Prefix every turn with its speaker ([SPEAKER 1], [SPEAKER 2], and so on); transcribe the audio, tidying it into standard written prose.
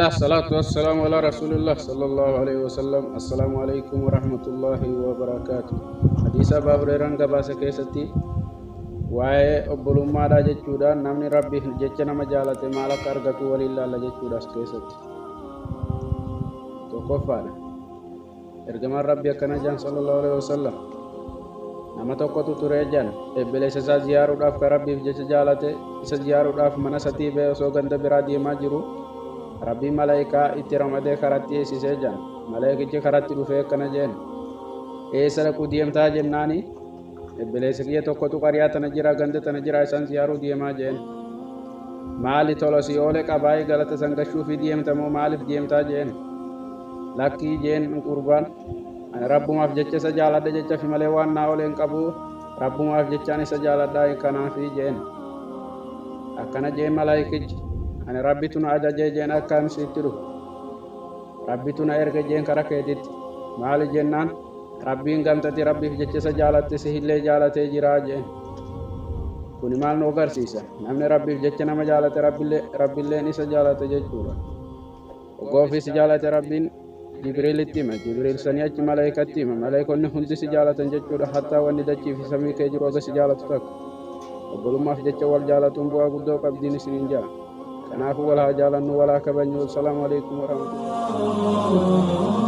[SPEAKER 1] Bismillah, salatu wassalamu ala rasulillah sallallahu alaihi wasallam. Assalaamu alaikum warahmatullahi wabarakaatu. Hadiisa Abaa Hurayraan gabaasa keessatti waa'ee obbolummaadhaa jechuudha. Namni Rabbiif jecha nama jaalate maal akka argatu waliin laalla jechuudha as keessatti. Tokkoffaadha. Ergamaan Rabbi akkana jedhan sallallahu alaihi wasallam. Nama tokkotu turee jedhan obboleessa isaa ziyaaruudhaaf kan Rabbiif jecha jaalate isa ziyaaruudhaaf mana isatii ba'ee osoo ganda biraa deemaa jiru Rabbiin malaayikaa itti ramadee karatti eessisee jedhan. Malaayikichi karatti dhufee akkana jeen, eessa dhaquu deemtaa jennaani obboleessa kiyya tokkotu qariyaa tana jira, ganda tana jira, isaan ziyaaruu deemaa jeen. Maali tola si oole qabaayee galata san gashuufii deemta moo maaliif deemtaa jeen. Lakkii jeen qurbaan, ani Rabbumaaf jecha isa jaaladha jecha fi malee waan naa oole hin qabu, Rabbumaaf jechaan isa jaaladha kanaafi jeen. Akkana jeen malaayikichi, ani Rabbitu na ajajee jeen akka ani sitti dhufu. Rabbitu na erge jeen kara keetitti. Maali jennaan Rabbiin gamtati Rabbiif jecha isa jaalatte si illee jaalatee jiraa jeen. Kuni maal nu agarsiisa? Namni Rabbiif jecha nama jaalate Rabbilleen isa jaalate jechuudha. Oggaa ofii si jaalate Rabbiin Jibriilitti hima. Jibriil sanii achi malaayikatti hima. Malaayikonni hundi si jaalatan jechuudha. Hattaa wanni dachii fi samii kee jiru aga si jaalatu takka. Obbolummaaf jecha wal jaalatuun bu'aa guddoo qabdiin isiniin ja'a. Kanaafuu wal haa jaalannu, wal haa kabajnu. Assalaamu alaikum warahmatullahi.